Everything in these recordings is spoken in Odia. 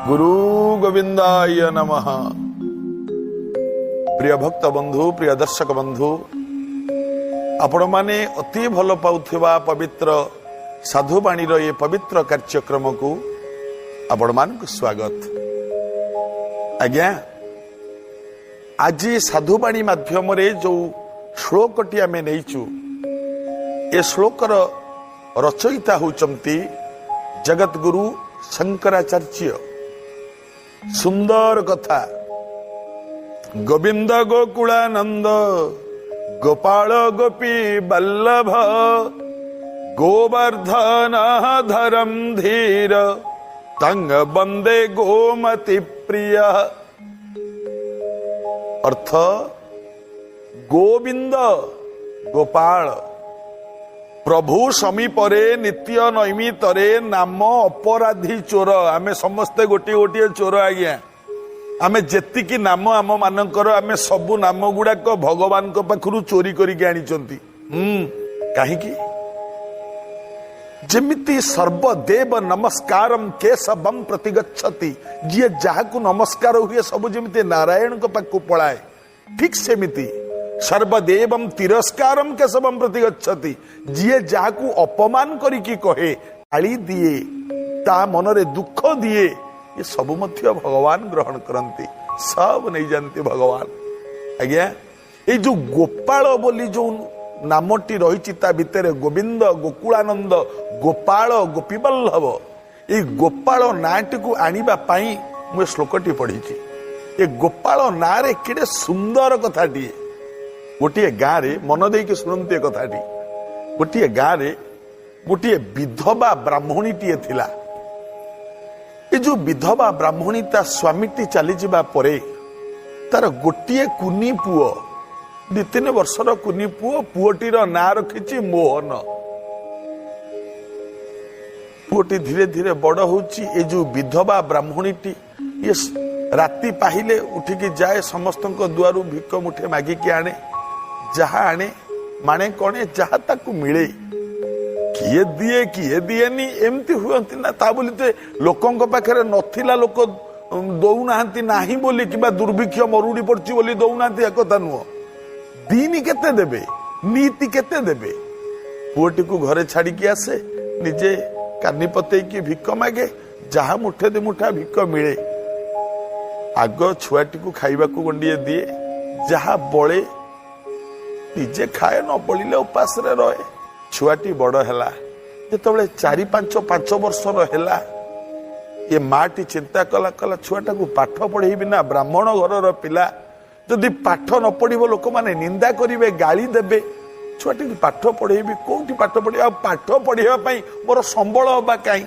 ଗୁରୁ ଗୋବିନ୍ଦାୟ ନମଃ। ପ୍ରିୟ ଭକ୍ତ ବନ୍ଧୁ, ପ୍ରିୟ ଦର୍ଶକ ବନ୍ଧୁ, ଆପଣମାନେ ଅତି ଭଲ ପାଉଥିବା ପବିତ୍ର ସାଧୁବାଣୀର ଏ ପବିତ୍ର କାର୍ଯ୍ୟକ୍ରମକୁ ଆପଣମାନଙ୍କୁ ସ୍ୱାଗତ। ଆଜ୍ଞା, ଆଜି ସାଧୁବାଣୀ ମାଧ୍ୟମରେ ଯୋଉ ଶ୍ଳୋକଟି ଆମେ ନେଇଛୁ, ଏ ଶ୍ଳୋକର ରଚୟିତା ହେଉଛନ୍ତି ଜଗତଗୁରୁ ଶଙ୍କରାଚାର୍ଯ୍ୟ। ସୁନ୍ଦର କଥା। ଗୋବିନ୍ଦ ଗୋକୁଳାନନ୍ଦ ଗୋପାଳ ଗୋପୀ ବଲ୍ଲଭ, ଗୋବର୍ଦ୍ଧନ ଧରମ ଧୀର ତଂ ବନ୍ଦେ ଗୋମତି ପ୍ରିୟ। ଅର୍ଥ, ଗୋବିନ୍ଦ ଗୋପାଳ ପ୍ରଭୁ ସମୀପରେ ନିତ୍ୟ ନୈମିତରେ ନାମ ଅପରାଧୀ ଚୋର। ଆମେ ସମସ୍ତେ ଗୋଟିଏ ଗୋଟିଏ ଚୋର ଆଜ୍ଞା। ଆମେ ଯେତିକି ନାମ ଆମ ମାନଙ୍କର, ଆମେ ସବୁ ନାମ ଗୁଡାକ ଭଗବାନଙ୍କ ପାଖରୁ ଚୋରି କରିକି ଆଣିଛନ୍ତି। କାହିଁକି? ଯେମିତି ସର୍ବଦେବ ନମସ୍କାରମ କେଶବಂ ପ୍ରତିଗଚ୍ଛତି, ଯିଏ ଯାହାକୁ ନମସ୍କାର ହୁଏ ସବୁ ଯେମିତି ନାରାୟଣଙ୍କ ପାଖକୁ ପଳାଏ, ଠିକ ସେମିତି ସର୍ବଦେବମ ତିରସ୍କାରମ କେଶବମ ପ୍ରତିଗଚ୍ଛତି, ଯିଏ ଯାହାକୁ ଅପମାନ କରିକି କହେ, ଗାଳି ଦିଏ, ତା ମନରେ ଦୁଃଖ ଦିଏ, ଏ ସବୁ ମଧ୍ୟ ଭଗବାନ ଗ୍ରହଣ କରନ୍ତି, ସବୁ ନେଇଯାଆନ୍ତି ଭଗବାନ। ଆଜ୍ଞା, ଏଇ ଯୋଉ ଗୋପାଳ ବୋଲି ଯୋଉ ନାମଟି ରହିଛି, ତା ଭିତରେ ଗୋବିନ୍ଦ, ଗୋକୁଳାନନ୍ଦ, ଗୋପାଳ, ଗୋପୀବଲ୍ଲଭ, ଏଇ ଗୋପାଳ ନାଁଟିକୁ ଆଣିବା ପାଇଁ ମୁଁ ଏ ଶ୍ଲୋକଟି ପଢିଛି। ଏ ଗୋପାଳ ନାଁରେ କେଡ଼େ ସୁନ୍ଦର କଥାଟିଏ। ଗୋଟିଏ ଗାଁରେ, ମନ ଦେଇକି ଶୁଣନ୍ତୁ ଏ କଥାଟି, ଗୋଟିଏ ଗାଁରେ ଗୋଟିଏ ବିଧବା ବ୍ରାହ୍ମଣୀଟିଏ ଥିଲା। ଏ ଯୋଉ ବିଧବା ବ୍ରାହ୍ମଣୀ, ତା ସ୍ୱାମୀଟି ଚାଲିଯିବା ପରେ ତାର ଗୋଟିଏ କୁନି ପୁଅ, 2-3 ବର୍ଷର କୁନି ପୁଅ। ପୁଅଟିର ନାଁ ରଖିଛି ମୋହନ। ପୁଅଟି ଧୀରେ ଧୀରେ ବଡ ହଉଛି। ଏ ଯୋଉ ବିଧବା ବ୍ରାହ୍ମଣୀଟି, ଇଏ ରାତି ପାହିଲେ ଉଠିକି ଯାଏ, ସମସ୍ତଙ୍କ ଦୁଆରୁ ଭିକ ମୁଠେ ମାଗିକି ଆଣେ। ଯାହା ଆଣେ, ମାଣେ କଣେ ଯାହା ତାକୁ ମିଳେ, କିଏ ଦିଏ କିଏ ଦିଏନି, ଏମିତି ହୁଅନ୍ତି ନା। ତା ବୋଲି ତ ଲୋକଙ୍କ ପାଖରେ ନଥିଲା, ଲୋକ ଦଉନାହାନ୍ତି ନାହିଁ ବୋଲି କିମ୍ବା ଦୁର୍ଭିକ୍ଷ ମରୁଡି ପଡୁଛି ବୋଲି ଦଉନାହାନ୍ତି, ଏ କଥା ନୁହଁ। ଦିନି କେତେ ଦେବେ, ନୀତି କେତେ ଦେବେ? ପୁଅଟିକୁ ଘରେ ଛାଡିକି ଆସେ, ନିଜେ କାନି ପତେଇକି ଭିକ ମାଗେ। ଯାହା ମୁଠେ ଦି ମୁଠା ଭିକ ମିଳେ, ଆଗ ଛୁଆଟିକୁ ଖାଇବାକୁ ଗଣ୍ଡିଏ ଦିଏ। ଯାହା ବଳେ ନିଜେ ଖାଏ, ନ ବଳିଲେ ଉପାସରେ ରହେ। ଛୁଆଟି ବଡ ହେଲା ଯେତେବେଳେ, 4-5 ବର୍ଷର ହେଲା, ଏ ମାଟି ଚିନ୍ତା କଲା, କଲା ଛୁଆଟାକୁ ପାଠ ପଢେଇବି ନା? ବ୍ରାହ୍ମଣ ଘରର ପିଲା, ଯଦି ପାଠ ନ ପଢିବ ଲୋକମାନେ ନିନ୍ଦା କରିବେ, ଗାଳି ଦେବେ। ଛୁଆଟିକୁ ପାଠ ପଢେଇବି, କୋଉଠି ପାଠ ପଢିବି? ଆଉ ପାଠ ପଢେଇବା ପାଇଁ ମୋର ସମ୍ବଳ ହବା କାହିଁ?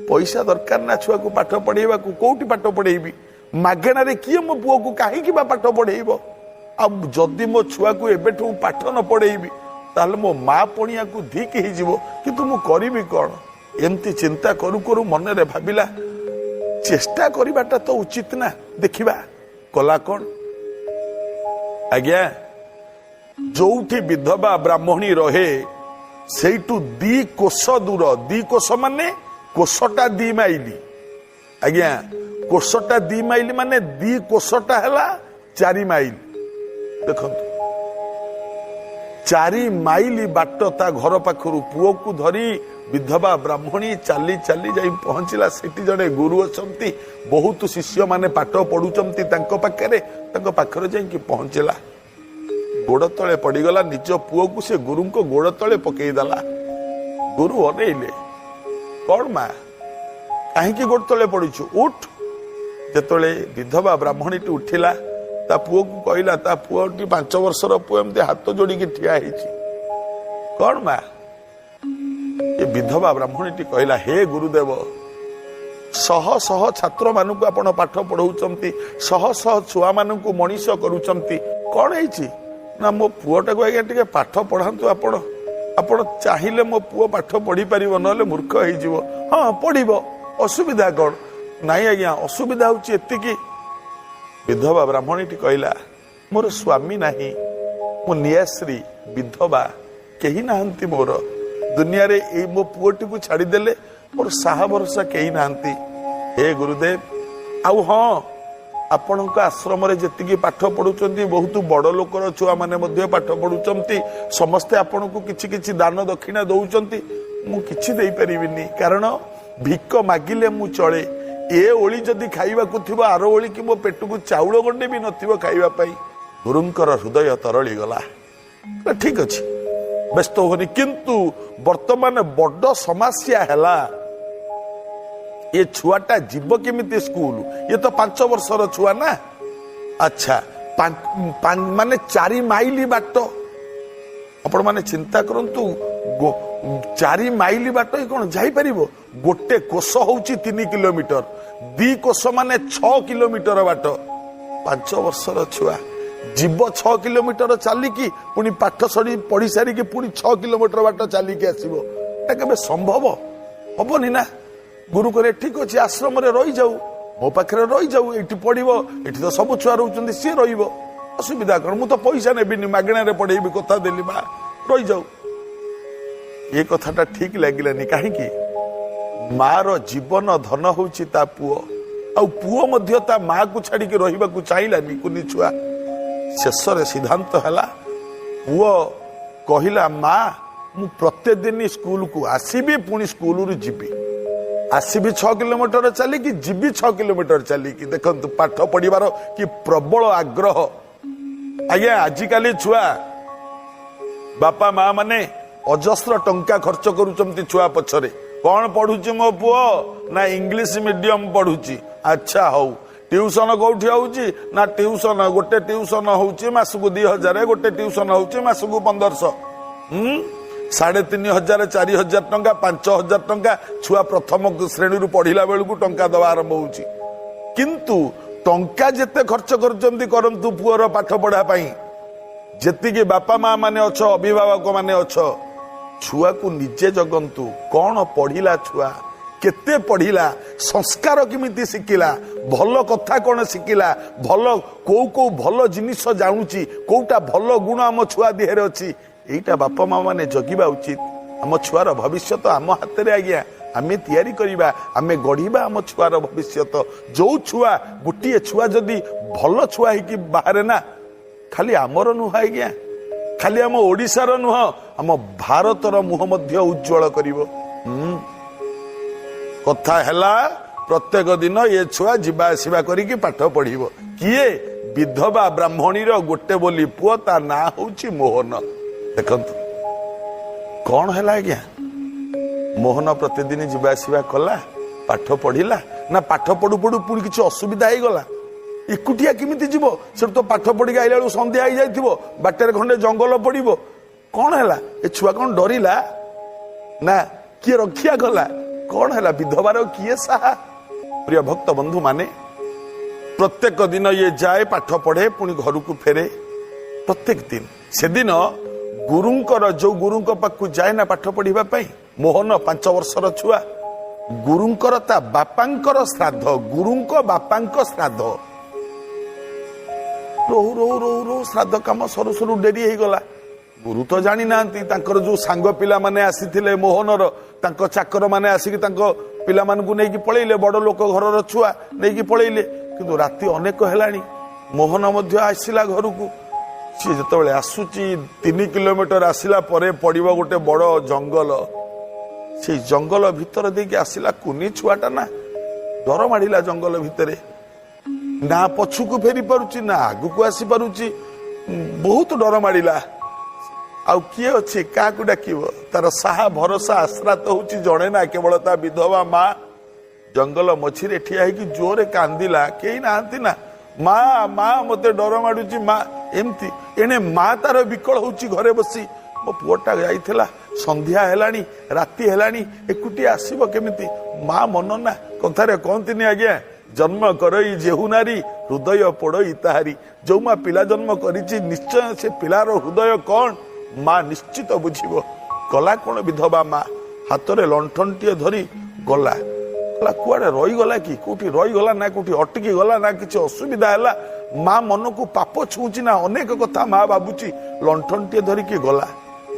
ପଇସା ଦରକାର ନା ଛୁଆକୁ ପାଠ ପଢେଇବାକୁ। କୋଉଠି ପାଠ ପଢେଇବି? ମାଗଣାରେ କିଏ ମୋ ପୁଅକୁ କାହିଁକି ବା ପାଠ ପଢେଇବ? ଆଉ ଯଦି ମୋ ଛୁଆକୁ ଏବେଠୁ ପାଠ ନ ପଢେଇବି, ତାହେଲେ ମୋ ମା ପଣିଆକୁ ଧିକ୍ ହେଇଯିବ। କିନ୍ତୁ ମୁଁ କରିବି କଣ? ଏମିତି ଚିନ୍ତା କରୁ କରୁ ମନରେ ଭାବିଲା, ଚେଷ୍ଟା କରିବାଟା ତ ଉଚିତ ନା, ଦେଖିବା। କଲା କଣ ଆଜ୍ଞା, ଯୋଉଠି ବିଧବା ବ୍ରାହ୍ମଣୀ ରହେ ସେଇଠୁ ଦି କୋଷ ଦୂର। ଦି କୋଷ ମାନେ କୋଷଟା 2 ମାଇଲି ଆଜ୍ଞା। କୋଷଟା 2 ମାଇଲି ମାନେ ଦି କୋଷଟା ହେଲା 4 ମାଇଲ। ଦେଖନ୍ତୁ, 4 ମାଇଲ ବାଟ ତା ଘର ପାଖରୁ ପୁଅକୁ ଧରି ବିଧବା ବ୍ରାହ୍ମଣୀ ଚାଲି ଚାଲି ଯାଇ ପହଞ୍ଚିଲା। ସେଠି ଜଣେ ଗୁରୁ ଅଛନ୍ତି, ବହୁତ ଶିଷ୍ୟମାନେ ପାଠ ପଢୁଛନ୍ତି ତାଙ୍କ ପାଖରେ। ତାଙ୍କ ପାଖରେ ଯାଇକି ପହଞ୍ଚିଲା, ଗୋଡ ତଳେ ପଡିଗଲା। ନିଜ ପୁଅକୁ ସେ ଗୁରୁଙ୍କ ଗୋଡ ତଳେ ପକେଇଦେଲା। ଗୁରୁ ଅନେଇଲେ, କଣ ମା, କାହିଁକି ଗୋଡ ତଳେ ପଡିଛୁ? ଉଠ। ଯେତେବେଳେ ବିଧବା ବ୍ରାହ୍ମଣୀଟି ଉଠିଲା, ତା ପୁଅକୁ କହିଲା, ତା ପୁଅଟି 5 ବର୍ଷର ପୁଅ, ଏମିତି ହାତ ଯୋଡିକି ଠିଆ ହେଇଛି। କଣ ମା? ଏ ବିଧବା ବ୍ରାହ୍ମଣୀଟି କହିଲା, ହେ ଗୁରୁଦେବ, ଶହ ଶହ ଛାତ୍ରମାନଙ୍କୁ ଆପଣ ପାଠ ପଢଉଛନ୍ତି, ଶହ ଶହ ଛୁଆମାନଙ୍କୁ ମଣିଷ କରୁଛନ୍ତି। କଣ ହେଇଛି ନା, ମୋ ପୁଅଟାକୁ ଆଜ୍ଞା ଟିକେ ପାଠ ପଢାନ୍ତୁ ଆପଣ। ଆପଣ ଚାହିଁଲେ ମୋ ପୁଅ ପାଠ ପଢିପାରିବ, ନହେଲେ ମୂର୍ଖ ହେଇଯିବ। ହଁ, ପଢିବ, ଅସୁବିଧା କଣ? ନାଇଁ ଆଜ୍ଞା, ଅସୁବିଧା ହଉଛି ଏତିକି। ବିଧବା ବ୍ରାହ୍ମଣୀଟି କହିଲା, ମୋର ସ୍ୱାମୀ ନାହିଁ, ମୁଁ ନିଆଶ୍ରୀ ବିଧବା, କେହି ନାହାନ୍ତି ମୋର ଦୁନିଆରେ। ଏଇ ମୋ ପୁଅଟିକୁ ଛାଡ଼ିଦେଲେ ମୋର ସାହା ଭରସା କେହି ନାହାନ୍ତି। ହେ ଗୁରୁଦେବ, ଆଉ ହଁ, ଆପଣଙ୍କ ଆଶ୍ରମରେ ଯେତିକି ପାଠ ପଢୁଛନ୍ତି, ବହୁତ ବଡ ଲୋକର ଛୁଆମାନେ ମଧ୍ୟ ପାଠ ପଢୁଛନ୍ତି, ସମସ୍ତେ ଆପଣଙ୍କୁ କିଛି କିଛି ଦାନ ଦକ୍ଷିଣା ଦଉଛନ୍ତି। ମୁଁ କିଛି ଦେଇପାରିବିନି, କାରଣ ଭିକ ମାଗିଲେ ମୁଁ ଚଳେ। ଏ ଓଳି ଯଦି ଖାଇବାକୁ ଥିବ, ଆର ଓଳିକି ମୋ ପେଟକୁ ଚାଉଳ ଗଣ୍ଡେ ବି ନଥିବ ଖାଇବା ପାଇଁ। ଗୁରୁଙ୍କର ହୃଦୟ ତରଳି ଗଲା। ଠିକ ଅଛି, ବ୍ୟସ୍ତ ହୁଅନି। କିନ୍ତୁ ବର୍ତ୍ତମାନ ବଡ ସମସ୍ୟା ହେଲା, ଏ ଛୁଆଟା ଯିବ କେମିତି ସ୍କୁଲ? ଇଏ ତ 5 ବର୍ଷର ଛୁଆ ନା। ଆଚ୍ଛା, ମାନେ 4 ମାଇଲ ବାଟ। ଆପଣ ମାନେ ଚିନ୍ତା କରନ୍ତୁ, 4 ମାଇଲ ବାଟ ଏ କଣ ଯାଇପାରିବ? ଗୋଟେ କୋଷ ହଉଛି 3 କିଲୋମିଟର, 2 କୋଷ ମାନେ 6 କିଲୋମିଟର ବାଟ। 5 ବର୍ଷର ଛୁଆ ଯିବ 6 କିଲୋମିଟର ଚାଲିକି, ପୁଣି ପାଠ ସରି ପଢି ସାରିକି ପୁଣି 6 କିଲୋମିଟର ବାଟ ଚାଲିକି ଆସିବ, ଏଟା କେବେ ସମ୍ଭବ ହବନି ନା। ଗୁରୁ କହିଲେ, ଠିକ ଅଛି, ଆଶ୍ରମରେ ରହିଯାଉ, ମୋ ପାଖରେ ରହିଯାଉ, ଏଇଠି ପଢିବ, ଏଠି ତ ସବୁ ଛୁଆ ରହୁଛନ୍ତି, ସିଏ ରହିବ, ଅସୁବିଧା କଣ? ମୁଁ ତ ପଇସା ନେବିନି, ମାଗଣାରେ ପଢେଇବି, କଥା ଦେଲି ମା, ରହିଯାଉ। ଏ କଥାଟା ଠିକ ଲାଗିଲାନି। କାହିଁକି? ମାର ଜୀବନ ଧନ ହଉଛି ତା ପୁଅ, ଆଉ ପୁଅ ମଧ୍ୟ ତା ମାକୁ ଛାଡିକି ରହିବାକୁ ଚାହିଁଲାନି, କୁନି ଛୁଆ। ଶେଷରେ ସିଦ୍ଧାନ୍ତ ହେଲା, ପୁଅ କହିଲା, ମା, ମୁଁ ପ୍ରତ୍ୟେକ ଦିନ ସ୍କୁଲକୁ ଆସିବି, ପୁଣି ସ୍କୁଲରୁ ଯିବି। ଆସିବି 6 କିଲୋମିଟର ଚାଲିକି, ଯିବି 6 କିଲୋମିଟର ଚାଲିକି। ଦେଖନ୍ତୁ ପାଠ ପଢିବାର କି ପ୍ରବଳ ଆଗ୍ରହ। ଆଜ୍ଞା, ଆଜିକାଲି ଛୁଆ ବାପା ମା ମାନେ ଅଜସ୍ର ଟଙ୍କା ଖର୍ଚ୍ଚ କରୁଛନ୍ତି ଛୁଆ ପଛରେ। କଣ ପଢୁଛି ମୋ ପୁଅ? ନା ଇଂଲିଶ ମିଡିୟମ ପଢୁଛି। ଆଚ୍ଛା ହଉ, ଟିଉସନ କୋଉଠି ହଉଛି? ନା ଟିଉସନ ଗୋଟେ ଟିଉସନ ହଉଛି ମାସକୁ 2000, ଗୋଟେ ଟିଉସନ ହଉଛି ମାସକୁ 1500। 3500, 4000 ଟଙ୍କା, 5000 ଟଙ୍କା ଛୁଆ ପ୍ରଥମ ଶ୍ରେଣୀରୁ ପଢିଲା ବେଳକୁ ଟଙ୍କା ଦବା ଆରମ୍ଭ ହଉଛି। କିନ୍ତୁ ଟଙ୍କା ଯେତେ ଖର୍ଚ୍ଚ କରୁଛନ୍ତି କରନ୍ତୁ ପୁଅର ପାଠ ପଢା ପାଇଁ, ଯେତିକି ବାପା ମା ମାନେ ଅଛ, ଅଭିଭାବକ ମାନେ ଅଛ, ଛୁଆକୁ ନିଜେ ଜଗନ୍ତୁ। କଣ ପଢିଲା ଛୁଆ, କେତେ ପଢିଲା, ସଂସ୍କାର କେମିତି ଶିଖିଲା, ଭଲ କଥା କଣ ଶିଖିଲା, ଭଲ କୋଉ କୋଉ ଭଲ ଜିନିଷ ଜାଣୁଛି, କୋଉଟା ଭଲ ଗୁଣ ଆମ ଛୁଆ ଦେହରେ ଅଛି, ଏଇଟା ବାପା ମା ମାନେ ଜଗିବା ଉଚିତ। ଆମ ଛୁଆର ଭବିଷ୍ୟତ ଆମ ହାତରେ ଆଜ୍ଞା, ଆମେ ତିଆରି କରିବା, ଆମେ ଗଢିବା ଆମ ଛୁଆର ଭବିଷ୍ୟତ। ଯୋଉ ଛୁଆ, ଗୋଟିଏ ଛୁଆ ଯଦି ଭଲ ଛୁଆ ହେଇକି ବାହାରେ ନା, ଖାଲି ଆମର ନୁହଁ ଆଜ୍ଞା, ଖାଲି ଆମ ଓଡ଼ିଶାର ନୁହଁ, ଆମ ଭାରତର ମୁହଁ ମଧ୍ୟ ଉଜ୍ଜଳ କରିବ। କଥା ହେଲା, ପ୍ରତ୍ୟେକ ଦିନ ଏ ଛୁଆ ଯିବା ଆସିବା କରିକି ପାଠ ପଢିବ। କିଏ? ବିଧବା ବ୍ରାହ୍ମଣୀର ଗୋଟେ ବୋଲି ପୁଅ, ତା ନାଁ ହଉଛି ମୋହନ। ଦେଖନ୍ତୁ କଣ ହେଲା ଆଜ୍ଞା। ମୋହନ ପ୍ରତିଦିନ ଯିବା ଆସିବା କଲା, ପାଠ ପଢିଲା ନା, ପାଠ ପଢୁ ପଢୁ ପୁଣି କିଛି ଅସୁବିଧା ହେଇଗଲା। ଏକୁଟିଆ କେମିତି ଯିବ? ସେଠୁ ତ ପାଠ ପଢିକି ଆଇଲା ବେଳକୁ ସନ୍ଧ୍ୟା ହେଇଯାଇଥିବ, ବାଟରେ ଖଣ୍ଡେ ଜଙ୍ଗଲ ପଡିବ। କଣ ହେଲା? ଏ ଛୁଆ କଣ ଡରିଲା ନା କିଏ ରକ୍ଷା କଲା? କଣ ହେଲା? ବିଧବାର କିଏ ସାହା? ପ୍ରିୟ ଭକ୍ତ ବନ୍ଧୁ ମାନେ, ପ୍ରତ୍ୟେକ ଦିନ ଇଏ ଯାଏ, ପାଠ ପଢେ, ପୁଣି ଘରକୁ ଫେରେ ପ୍ରତ୍ୟେକ ଦିନ। ସେଦିନ ଗୁରୁଙ୍କର, ଯୋଉ ଗୁରୁଙ୍କ ପାଖକୁ ଯାଏ ନା ପାଠ ପଢିବା ପାଇଁ, ମୋହନ 5 ବର୍ଷର ଛୁଆ, ଗୁରୁଙ୍କର ତା ବାପାଙ୍କର ଶ୍ରାଦ୍ଧ, ଗୁରୁଙ୍କ ବାପାଙ୍କ ଶ୍ରାଦ୍ଧ। ରହୁ ରହୁ ରହୁ ରହୁ ଶ୍ରାଦ୍ଧ କାମ ସରୁ ସରୁ ଡେରି ହେଇଗଲା। ଗୁରୁ ତ ଜାଣିନାହାନ୍ତି। ତାଙ୍କର ଯୋଉ ସାଙ୍ଗ ପିଲାମାନେ ଆସିଥିଲେ ମୋହନର, ତାଙ୍କ ଚାକର ମାନେ ଆସିକି ତାଙ୍କ ପିଲାମାନଙ୍କୁ ନେଇକି ପଳେଇଲେ, ବଡ ଲୋକ ଘରର ଛୁଆ ନେଇକି ପଳେଇଲେ। କିନ୍ତୁ ରାତି ଅନେକ ହେଲାଣି, ମୋହନ ମଧ୍ୟ ଆସିଲା ଘରକୁ। ସିଏ ଯେତେବେଳେ ଆସୁଛି, 3 କିଲୋମିଟର ଆସିଲା ପରେ ପଡିବ ଗୋଟେ ବଡ ଜଙ୍ଗଲ। ସେଇ ଜଙ୍ଗଲ ଭିତର ଦେଇକି ଆସିଲା। କୁନି ଛୁଆଟା ନା, ଡର ମାଡ଼ିଲା ଜଙ୍ଗଲ ଭିତରେ। ନା ପଛକୁ ଫେରି ପାରୁଛି, ନା ଆଗକୁ ଆସି ପାରୁଛି। ବହୁତ ଡର ମାଡ଼ିଲା। ଆଉ କିଏ ଅଛି, କାହାକୁ ଡାକିବ? ତାର ସାହା ଭରସା ଆଶ୍ରା ତ ହଉଛି ଜଣେ ନା, କେବଳ ତା ବିଧବା ମା। ଜଙ୍ଗଲ ମଝିରେ ଠିଆ ହେଇକି ଜୋରେ କାନ୍ଦିଲା। କେହି ନାହାନ୍ତି ନା। ମା, ମା, ମତେ ଡର ମାଡୁଛି ମା, ଏମିତି। ଏଣେ ମା ତାର ବିକଳ ହଉଛି ଘରେ ବସି। ମୋ ପୁଅଟା ଯାଇଥିଲା, ସନ୍ଧ୍ୟା ହେଲାଣି, ରାତି ହେଲାଣି, ଏକୁଟିଆ ଆସିବ କେମିତି? ମା ମନ ନା, କଥାରେ କହନ୍ତିନି ଆଜ୍ଞା, ଜନ୍ମ କରଇ ଯେହୁ ନାରୀ, ହୃଦୟ ପୋଡଇ ତାହାରି। ଯୋଉ ମା ପିଲା ଜନ୍ମ କରିଛି, ନିଶ୍ଚୟ ସେ ପିଲାର ହୃଦୟ କଣ ମା ନିଶ୍ଚିତ ବୁଝିବ। କଲା କଣ ବିଧବା ମା? ହାତରେ ଲଣ୍ଠନଟିଏ ଧରି ଗଲା। ଗଲା କୁଆଡେ? ରହିଗଲା କି କୋଉଠି ରହିଗଲା ନା କୋଉଠି ଅଟକି ଗଲା ନା କିଛି ଅସୁବିଧା ହେଲା। ମା ମନକୁ ପାପ ଛୁଉଁଛି ନା, ଅନେକ କଥା ମା ଭାବୁଛି। ଲଣ୍ଠନଟିଏ ଧରିକି ଗଲା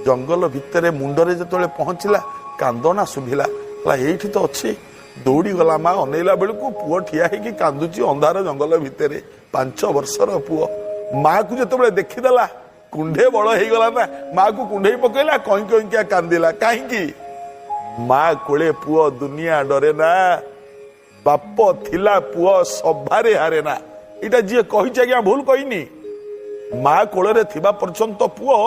ଜଙ୍ଗଲ ଭିତରେ। ମୁଣ୍ଡରେ ଯେତେବେଳେ ପହଞ୍ଚିଲା, କାନ୍ଦଣା ଶୁଭିଲା। କହିଲା, ଏଇଠି ତ ଅଛି। ଦୌଡ଼ି ଗଲା ମା। ଅନେଇଲା ବେଳକୁ ପୁଅ ଠିଆ ହେଇକି କାନ୍ଦୁଛି ଅନ୍ଧାର ଜଙ୍ଗଲ ଭିତରେ। 5 ବର୍ଷର ପୁଅ। ମାକୁ ଯେତେବେଳେ ଦେଖିଦେଲା, କୁଣ୍ଢେ ବଳ ହେଇଗଲା ନା, ମାକୁ କୁଣ୍ଢେଇ ପକେଇଲା, କଇଁ କଇଁକିଆ କାନ୍ଦିଲା। କାହିଁକି? ମା କୋଳେ ପୁଅ ଦୁନିଆ ଡରେ ନା, ବାପ ଥିଲା ପୁଅ ସଭାରେ ହାରେ ନା। ଏଇଟା ଯିଏ କହିଛି ଆଜ୍ଞା, ଭୁଲ କହିନି। ମା କୋଳରେ ଥିବା ପର୍ଯ୍ୟନ୍ତ ପୁଅ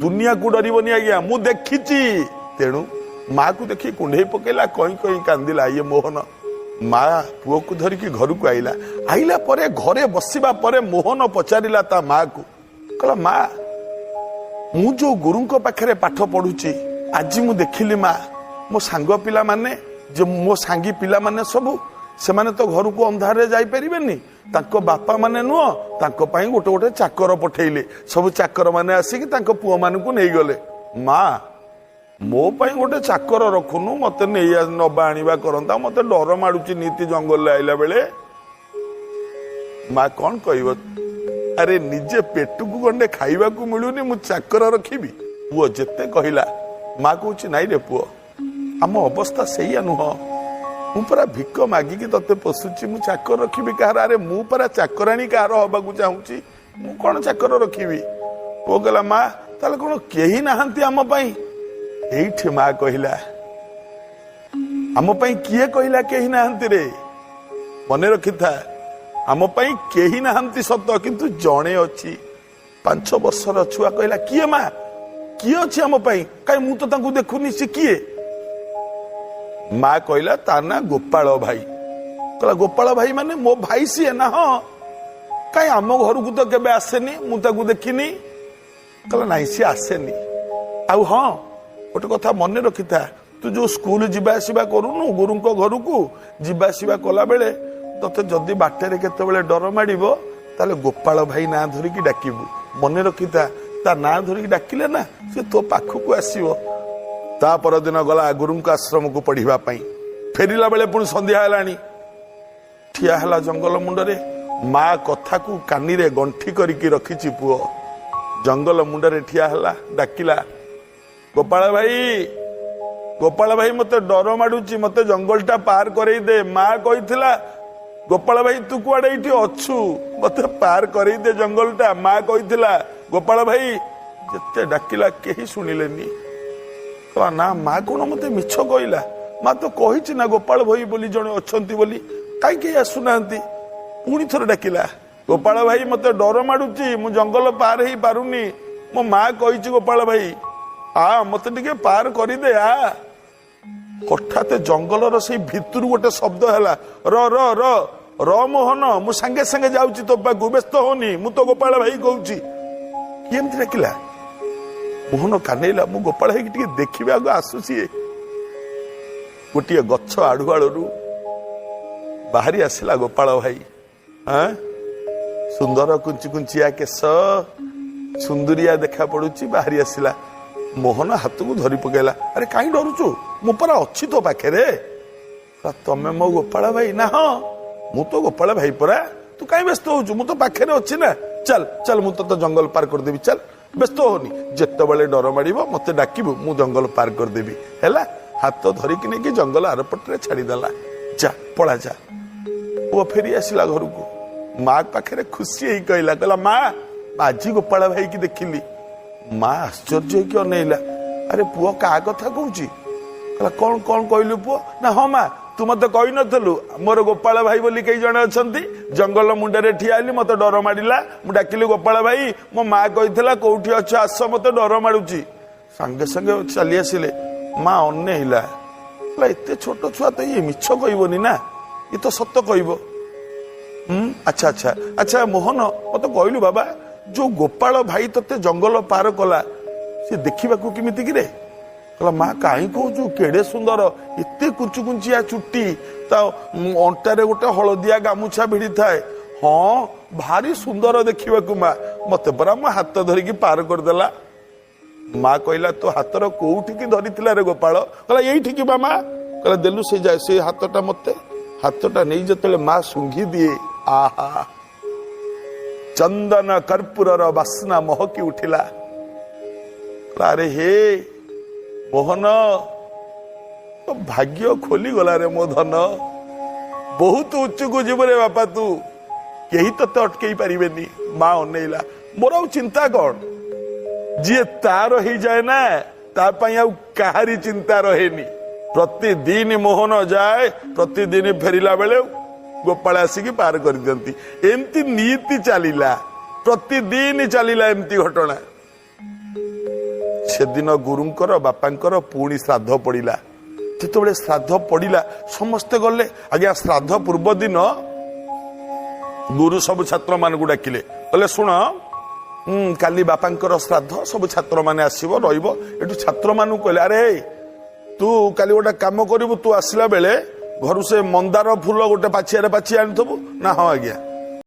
ଦୁନିଆକୁ ଡରିବନି ଆଜ୍ଞା, ମୁଁ ଦେଖିଛି। ତେଣୁ ମାକୁ ଦେଖି କୁଣ୍ଢେଇ ପକେଇଲା, କଇଁ କଇଁ କାନ୍ଦିଲା ଇଏ ମୋହନ। ମା ପୁଅକୁ ଧରିକି ଘରକୁ ଆଇଲା। ଆଇଲା ପରେ, ଘରେ ବସିବା ପରେ ମୋହନ ପଚାରିଲା ତା ମାକୁ, କହିଲା, "ମା, ମୁଁ ଯୋଉ ଗୁରୁଙ୍କ ପାଖରେ ପାଠ ପଢୁଛି, ଆଜି ମୁଁ ଦେଖିଲି ମା, ମୋ ସାଙ୍ଗ ପିଲାମାନେ ଯେ, ମୋ ସାଙ୍ଗୀ ପିଲାମାନେ ସବୁ, ସେମାନେ ତ ଘରକୁ ଅନ୍ଧାରରେ ଯାଇପାରିବେନି। ତାଙ୍କ ବାପା ମାନେ ନୁହଁ, ତାଙ୍କ ପାଇଁ ଗୋଟେ ଗୋଟେ ଚାକର ପଠେଇଲେ। ସବୁ ଚାକର ମାନେ ଆସିକି ତାଙ୍କ ପୁଅମାନଙ୍କୁ ନେଇଗଲେ। ମା, ମୋ ପାଇଁ ଗୋଟେ ଚାକର ରଖୁନୁ, ମତେ ନେଇ ନବା ଆଣିବା କରନ୍ତା। ମତେ ଡର ମାଡୁଛି ନିତି ଜଙ୍ଗଲରେ ଆଇଲା ବେଳେ।" ମା କଣ କହିବ? ଆରେ, ନିଜେ ପେଟକୁ ଗଣ୍ଡେ ଖାଇବାକୁ ମିଳୁନି, ମୁଁ ଚାକର ରଖିବି? ପୁଅ ଯେତେ କହିଲା, ମା କହୁଛି, "ନାଇଁ ରେ ପୁଅ, ଆମ ଅବସ୍ଥା ସେଇଆ ନୁହଁ। ମୁଁ ପରା ଭିକ ମାଗିକି ତତେ ପୋଷୁଛି। ମୁଁ ଚାକର ରଖିବି କାହାର? ଆରେ, ମୁଁ ପରା ଚାକରାଣୀ କାହାର ହବାକୁ ଚାହୁଁଛି, ମୁଁ କଣ ଚାକର ରଖିବି?" ପୁଅ କହିଲା, "ମା, ତାହେଲେ କଣ କେହି ନାହାନ୍ତି ଆମ ପାଇଁ?" ଏଇଠି ମା କହିଲା, "ଆମ ପାଇଁ କିଏ କହିଲା କେହି ନାହାନ୍ତି ରେ? ମନେ ରଖିଥା, ଆମ ପାଇଁ କେହି ନାହାନ୍ତି ସତ, କିନ୍ତୁ ଜଣେ ଅଛି।" 5 ବର୍ଷର ଛୁଆ କହିଲା, "କିଏ ମା? କିଏ ଅଛି ଆମ ପାଇଁ? କାଇଁ, ମୁଁ ତ ତାଙ୍କୁ ଦେଖୁନି, ସେ କିଏ?" ମା କହିଲା, "ତା ନା ଗୋପାଳ ଭାଇ।" କହିଲା, "ଗୋପାଳ ଭାଇ ମାନେ ମୋ ଭାଇ ସିଏ?" "ନା, ହଁ।" "କାଇଁ, ଆମ ଘରକୁ ତ କେବେ ଆସେନି, ମୁଁ ତାକୁ ଦେଖିନି।" କହିଲା, "ନାଇଁ, ସିଏ ଆସେନି। ଆଉ ହଁ, ଗୋଟେ କଥା ମନେ ରଖିଥା। ତୁ ଯୋଉ ସ୍କୁଲ ଯିବା ଆସିବା କରୁନୁ, ଗୁରୁଙ୍କ ଘରକୁ ଯିବା ଆସିବା କଲା ବେଳେ ତତେ ଯଦି ବାଟରେ କେତେବେଳେ ଡର ମାଡ଼ିବ, ତାହେଲେ ଗୋପାଳ ଭାଇ ନାଁ ଧରିକି ଡାକିବୁ। ମନେ ରଖିଥା, ତା ନାଁ ଧରିକି ଡାକିଲେ ନା, ସେ ତୋ ପାଖକୁ ଆସିବ।" ତା ପରଦିନ ଗଲା ଗୁରୁଙ୍କ ଆଶ୍ରମକୁ ପଢିବା ପାଇଁ। ଫେରିଲା ବେଳେ ପୁଣି ସନ୍ଧ୍ୟା ହେଲାଣି। ଠିଆ ହେଲା ଜଙ୍ଗଲ ମୁଣ୍ଡରେ। ମା କଥାକୁ କାନିରେ ଗଣ୍ଠି କରିକି ରଖିଛି ପୁଅ। ଜଙ୍ଗଲ ମୁଣ୍ଡରେ ଠିଆ ହେଲା, ଡାକିଲା, "ଗୋପାଳ ଭାଇ, ଗୋପାଳ ଭାଇ, ମତେ ଡର ମାଡୁଛି, ମତେ ଜଙ୍ଗଲଟା ପାର କରେଇ ଦେ। ମା କହିଥିଲା, ଗୋପାଳ ଭାଇ, ତୁ କୁଆଡେ ଏଇଠି ଅଛୁ, ମତେ ପାର କରେଇ ଦେ ଜଙ୍ଗଲଟା, ମା କହିଥିଲା, ଗୋପାଳ ଭାଇ।" ଯେତେ ଡାକିଲା, କେହି ଶୁଣିଲେନି। କହିଲା, "ନା, ମା କଣ ମତେ ମିଛ କହିଲା? ମା ତ କହିଛି ନା ଗୋପାଳ ଭାଇ ବୋଲି ଜଣେ ଅଛନ୍ତି ବୋଲି, କାହିଁ କେହି ଆସୁନାହାନ୍ତି?" ପୁଣି ଥରେ ଡାକିଲା, "ଗୋପାଳ ଭାଇ, ମତେ ଡର ମାଡୁଛି, ମୁଁ ଜଙ୍ଗଲ ପାର ହେଇ ପାରୁନି। ମୋ ମା କହିଛି, ଗୋପାଳ ଭାଇ, ଆ, ମତେ ଟିକେ ପାର କରିଦେ, ଆ।" ହଠାତ୍ ଜଙ୍ଗଲର ସେଇ ଭିତରୁ ଗୋଟେ ଶବ୍ଦ ହେଲା, "ର ର ର ର ମୋହନ, ମୁଁ ସାଙ୍ଗେ ସାଙ୍ଗେ ଯାଉଛି ତୋ ପାଖକୁ, ବ୍ୟସ୍ତ ହଉନି, ମୁଁ ତ ଗୋପାଳ ଭାଇ କହୁଛି।" କିଏ ଏମିତି ଡାକିଲା? ମୋହନ କାନେଇଲା, ମୁଁ ଗୋପାଳ ହେଇକି ଟିକେ ଦେଖିବି, ଆଗ ଆସୁଛି। ଗୋଟିଏ ଗଛ ଆଢୁଆଳରୁ ବାହାରି ଆସିଲା ଗୋପାଳ ଭାଇ। ଆଁ ସୁନ୍ଦର କୁଞ୍ଚି କୁଞ୍ଚିଆ କେଶ, ସୁନ୍ଦରିଆ ଦେଖା ପଡୁଛି। ବାହାରି ଆସିଲା। ମୋହନ ହାତକୁ ଧରି ପକେଇଲା। "ଆରେ, କାହିଁ ଡରୁଛୁ? ମୁଁ ପରା ଅଛି ତୋ ପାଖରେ।" କହିଲା, "ତମେ ମୋ ଗୋପାଳ ଭାଇ?" "ନା, ହଁ, ମୁଁ ତ ଗୋପାଳ ଭାଇ ପରା। ତୁ କାହିଁ ବ୍ୟସ୍ତ ହଉଛୁ? ମୁଁ ତ ପାଖରେ ଅଛି ନା। ଚାଲ ଚାଲ, ମୁଁ ତତେ ଜଙ୍ଗଲ ପାର କରିଦେବି, ଚାଲ, ବ୍ୟସ୍ତ ହଉନି। ଯେତେବେଳେ ଡର ମାଡ଼ିବ, ମତେ ଡାକିବୁ, ମୁଁ ଜଙ୍ଗଲ ପାର କରିଦେବି, ହେଲା?" ହାତ ଧରିକି ନେଇକି ଜଙ୍ଗଲ ଆରପଟରେ ଛାଡିଦେଲା। "ଯା, ପଳା ଯା।" ପୁଅ ଫେରି ଆସିଲା ଘରକୁ। ମା ପାଖରେ ଖୁସି ହେଇ କହିଲା, କହିଲା, "ମା, ଆଜି ଗୋପାଳ ଭାଇକି ଦେଖିଲି।" ମା ଆଶ୍ଚର୍ଯ୍ୟ ହେଇକି ଅନେଇଲା, ଆରେ, ପୁଅ କାହା କଥା କହୁଛି? କହିଲା, "କଣ କଣ କହିଲୁ ପୁଅ?" "ନା, ହଁ ମା, ତୁ ମତେ କହିନଥିଲୁ ମୋର ଗୋପାଳ ଭାଇ ବୋଲି କେହି ଜଣେ ଅଛନ୍ତି? ଜଙ୍ଗଲ ମୁଣ୍ଡରେ ଠିଆ ହେଲି, ମତେ ଡର ମାଡ଼ିଲା, ମୁଁ ଡାକିଲି, ଗୋପାଳ ଭାଇ, ମୋ ମା କହିଥିଲା, କୋଉଠି ଅଛ, ଆସ, ମତେ ଡର ମାଡୁଛି। ସାଙ୍ଗେ ସାଙ୍ଗେ ଚାଲି ଆସିଲେ।" ମା ଅନେଇଲା, କହିଲା, ଏତେ ଛୋଟ ଛୁଆ ତ, ଇଏ ମିଛ କହିବନି ନା, ଇଏ ତ ସତ କହିବ। ହୁଁ, ଆଚ୍ଛା ଆଚ୍ଛା ଆଚ୍ଛା ମୋହନ, ମତେ କହିଲୁ ବାବା, ଯୋଉ ଗୋପାଳ ଭାଇ ତତେ ଜଙ୍ଗଲ ପାର କଲା, ସେ ଦେଖିବାକୁ କେମିତି କିରେ? କହିଲା, "ମା, କାହିଁ କହୁଛୁ, କେଡେ ସୁନ୍ଦର, ଏତେ କୁଞ୍ଚୁ କୁଞ୍ଚିଆ ଚୁଟି, ତା ଅଣ୍ଟାରେ ଗୋଟେ ହଳଦିଆ ଗାମୁଛା ଭିଡିଥାଏ। ହଁ, ଭାରି ସୁନ୍ଦର ଦେଖିବାକୁ ମା, ମତେ ପରା ମୋ ହାତ ଧରିକି ପାର କରିଦେଲା।" ମା କହିଲା, "ତୋ ହାତର କୋଉଠିକି ଧରିଥିଲା ରେ ଗୋପାଳ?" କହିଲା, "ଏଇଠିକି ବା ମା।" କହିଲା, "ଦେଲୁ ସେ ଯାଏ ସେ ହାତଟା ମତେ।" ହାତଟା ନେଇ ଯେତେବେଳେ ମା ଶୁଙ୍ଘି ଦିଏ, ଆହା, ଚନ୍ଦନ କର୍ପୂରର ବାସ୍ନା ମହକି ଉଠିଲା। କହିଲା, "ଆରେ ହେ ମୋହନ, ତୋ ଭାଗ୍ୟ ଖୋଲିଗଲା ରେ ମୋ ଧନ, ବହୁତ ଉଚ୍ଚକୁ ଯିବୁ ରେ ବାପା ତୁ, କେହି ତତେ ଅଟକେଇ ପାରିବେନି। ମା ଅନେଇଲା, ମୋର ଆଉ ଚିନ୍ତା କଣ? ଯିଏ ତାର ହେଇଯାଏ ନା, ତା ପାଇଁ ଆଉ କାହାରି ଚିନ୍ତା ରହେନି। ପ୍ରତିଦିନ ମୋହନ ଯାଏ, ପ୍ରତିଦିନ ଫେରିଲା ବେଳେ ଗୋପାଳ ଆସିକି ପାର କରିଦିଅନ୍ତି। ଏମିତି ନୀତି ଚାଲିଲା, ପ୍ରତିଦିନ ଚାଲିଲା ଏମିତି ଘଟଣା। ସେଦିନ ଗୁରୁଙ୍କର ବାପାଙ୍କର ପୁଣି ଶ୍ରାଦ୍ଧ ପଡିଲା। ଯେତେବେଳେ ଶ୍ରାଦ୍ଧ ପଡିଲା, ସମସ୍ତେ ଗଲେ। ଆଜ୍ଞା, ଶ୍ରାଦ୍ଧ ପୂର୍ବ ଦିନ ଗୁରୁ ସବୁ ଛାତ୍ରମାନଙ୍କୁ ଡାକିଲେ, କହିଲେ ଶୁଣ, କାଲି ବାପାଙ୍କର ଶ୍ରାଦ୍ଧ, ସବୁ ଛାତ୍ରମାନେ ଆସିବ, ରହିବ। ଏଠୁ ଛାତ୍ରମାନଙ୍କୁ କହିଲେ, ଆରେ ତୁ କାଲି ଗୋଟେ କାମ କରିବୁ, ତୁ ଆସିଲା ବେଳେ ଘରୁ ସେ ମନ୍ଦାର ଫୁଲ ଗୋଟେ ପାଛିଆରେ ପାଛି ଆଣିଥିବୁ। ନା ହଁ ଆଜ୍ଞା।